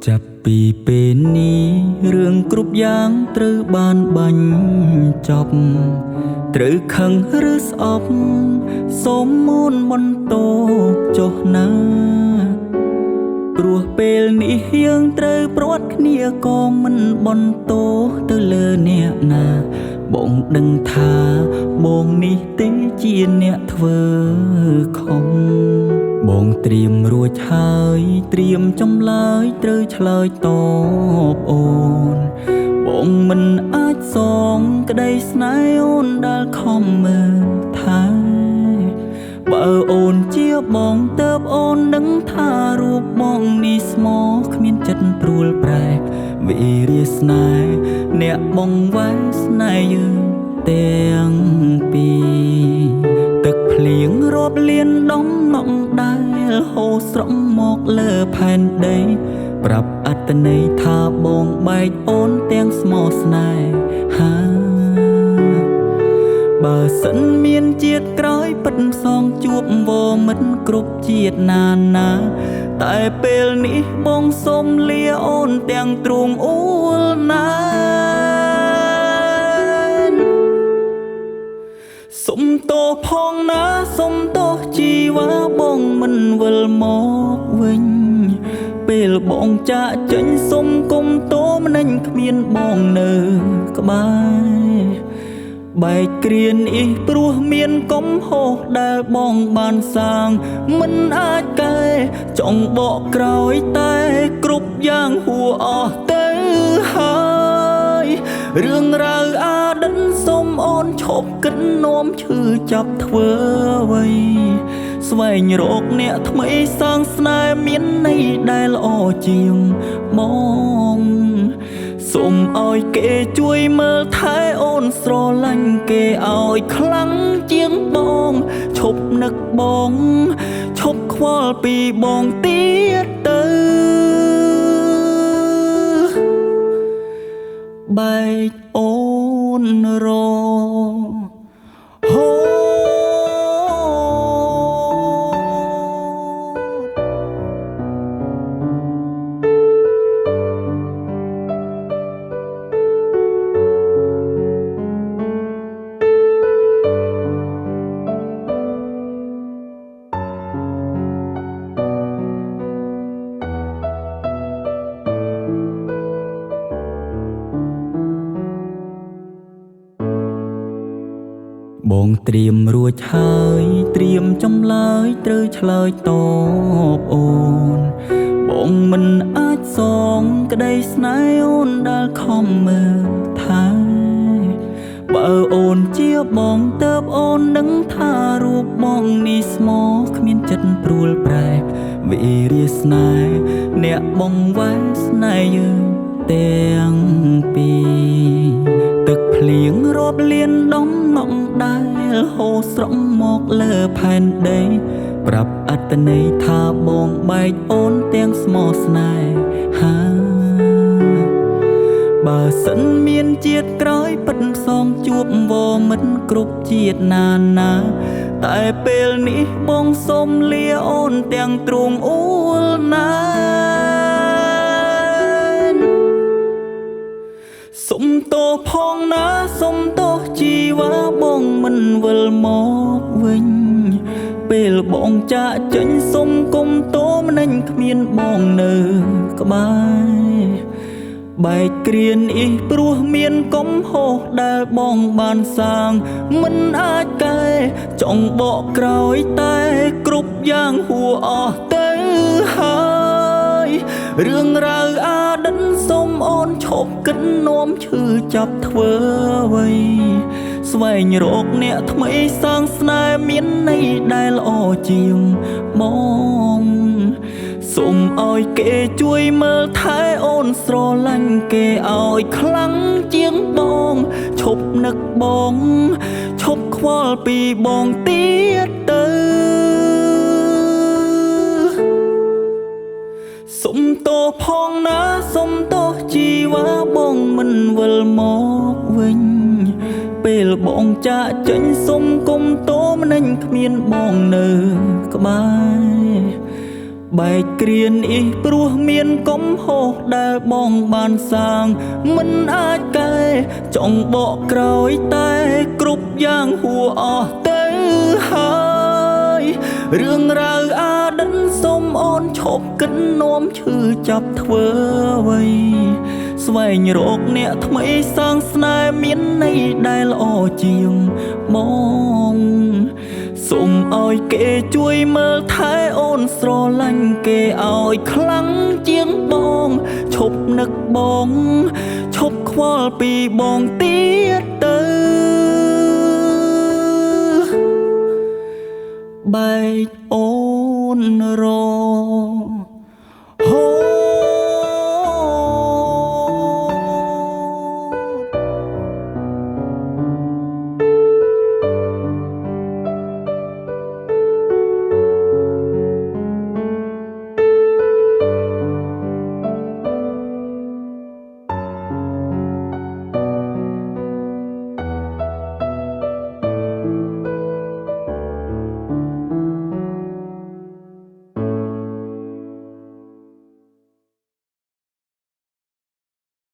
ចាប់ពីពេលនេះរឿងគ្រប់យ៉ាងត្រូវបានបាញ់ចប់ត្រូវខឹងឬស្អប់សូមមុនបន្តចុះណាព្រោះពេលនេះយើងត្រូវព្រាត់គ្នាក៏មិនបន្តទៅលើអ្នកណាបងដឹងថាបងនេះទេជាអ្នកធ្វើខុសបងត្រៀមរួចហើយត្រៀមចម្លើយត្រូវឆ្លើយតបអូនបងមិនអាចសងក្តីស្នេហ៍អូនដែលខំមើលថែបើអូនជាបងទៅអូនដឹងថារូបបងនេះស្មោះគ្មានចិត្តព្រួលប្រែវិរិយស្នេហ៍អ្នកបងវ៉ែស្នេហ៍យើងទាំងពីរទឹកភ្លៀងរាប់លានដងណងដែលហូរស្រក់មកលើផែនដីប្រាប់អត្តន័យថាបងបែកអូនទាំងស្មោះស្នេហាបើសិនមានជាតិក្រោយពិតសងជួបវមិត្តគ្រប់ជាតិណាណាតែពេលនេះបងសូមលាអូនទាំងទ្រូងអួលណានសុំទោសផងណាសុំទោសជីវ៉ាបងមិនវិលមកវិញពេលបងចាកចេញសុំគុំទោមនឹងគ្មានបងនៅក្បែរបែកគ្រានេះព្រោះមានកំហុសដែលបងបានសាងមិនអាចកែចង់បកក្រោយតែគ្រប់យ៉ាងហួអស់ទៅហើយរឿងរ៉ាវអាដិនសូមអូនឈប់គិតនាំឈឺចាប់ធ្វើអ្វីស្វែងរកអ្នកថ្មីសាងស្នេហ៍មានន័យដែលល្អជាងបងសូមឲ្យគេជួយមើលថែអូនស្រឡាញ់គេឲ្យខ្លាំងជាងបងឈប់នឹកបងឈប់ខ្វល់ពីបងទៀតទៅបែកអូនរហូបងត្រៀមរួចហើយត្រៀមចម្លើយត្រូវឆ្លើយតបអូនបងមិនអាចសងក្តីស្នេហ៍អូនដែលខំមើលថែបើអូនជាបងទៅអូនដឹងថារូបបងនេះស្មោះគ្មានចិត្តព្រួលប្រែវិរិយស្នេហ៍អ្នកបងវ៉ែស្នេហ៍យើងទាំងពីរទឹកភ្លៀងរាប់លានដងណងដែលហូរស្រក់មកលើផែនដីប្រាប់អត្តន័យថាបងបែកអូនទាំងស្មោះស្នេហាបើសិនមានជាតិក្រោយពិតសងជួបវមិត្តគ្រប់ជាតិណាណាតែពេលនេះបងសូមលាអូនទាំងទ្រូងអួលណានសុំទោសផងណាសុំទោសជីវ៉ាបងមិនវិលមកវិញពេលបងចាកចេញសុំគុំទោមនឹងគ្មានបងនៅក្បែរបែកគ្រានេះព្រោះមានកំហុសដែលបងបានសាងមិនអាចកែចង់បកក្រោយតែគ្រប់យ៉ាងហួអស់ទៅហើយរឿងរ៉ាវអាដិនសូមអូនឈប់គិតនាំឈឺចាប់ធ្វើអ្វីស្វែងរកអ្នកថ្មីសាងស្នេហ៍មានន័យដែលល្អជាងបងសូមឲ្យគេជួយមើលថែអូនស្រឡាញ់គេឲ្យខ្លាំងជាងបងឈប់នឹកបងឈប់ខ្វល់ពីបងទៀតទៅសុំទោសផងណាសុំទោសជីវ៉ាបងមិនវិលមកវិញពេលបងចាកចេញសុំគុំទោមនឹងគ្មានបងនៅក្បែរ បែកគ្រានអ៊ីព្រោះមានកំហុសដែលបងបានសាងមិនអាចកែចង់បកក្រោយតែគ្រប់យ៉ាងហួអស់ទៅហើយរឿងរ៉ាវអាដិនសូមអូនឈប់គិតនាំឈឺចាប់ធ្វើអ្វីស្វែងរកអ្នកថ្មីសាងស្នេហ៍មានន័យដែលល្អជាងបងសូមឲ្យគេជួយមើលថែអូនស្រឡាញ់គេឲ្យខ្លាំងជាងបងឈប់នឹកបងឈប់ខ្វល់ពីបងទៀតទៅបែកអូនរ